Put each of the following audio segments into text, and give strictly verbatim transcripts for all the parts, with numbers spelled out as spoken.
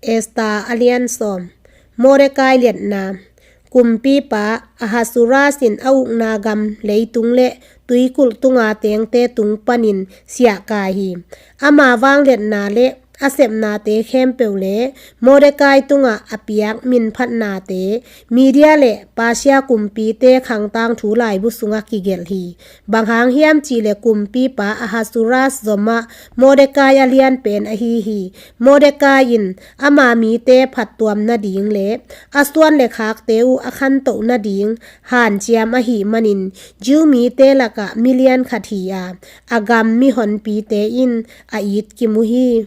Esther a lian sawm. Mordekai liatna. Kumpipa Ahasueras in a ukna gam leitung le tuikulh tunga tengte tung panin siahkai hi. Ama vangliatna le a sepnate khempeuh le Mordekai tungah a piak minphatnate Media le Persia kumpite khangtang thu laibu sungah kigelh hi. Bang hang hiam cih le kumpipa Ahasueras zomah Mordekai a lianpen ahi hi. Mordekai in ama mite phattuam nading le a suan le khakte uh a khantoh nading hanciam ahih manin Jew mite lakah milian khat hi a, a gam mihonpite in a it kimu hi.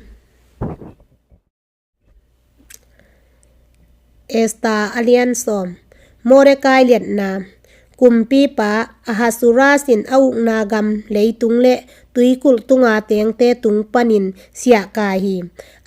Esther a lian sawm. Mordekai liatna. Kumpipa Ahasueras in a ukna gam leitung le tuikulh tunga tengte tung panin siahkai hi.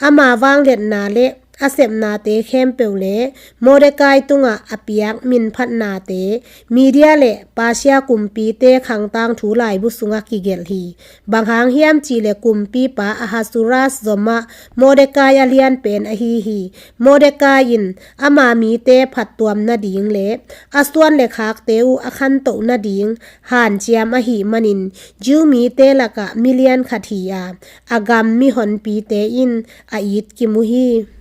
Ama vangliatna le a sepnate khempeuh le Mordekai tungah a piak minphatnate Media le Persia kumpite khangtang thu laibu sungah kigelh hi. Bang hang hiam cih le kumpipa Ahasueras zomah Mordekai a lianpen ahi hi. Mordekai in ama mite phattuam nading le a suan le khakte uh a khantoh nading hanciam ahih manin Jew mite lakah milian khat hi a, a gam mihonpite in a it kimu hi.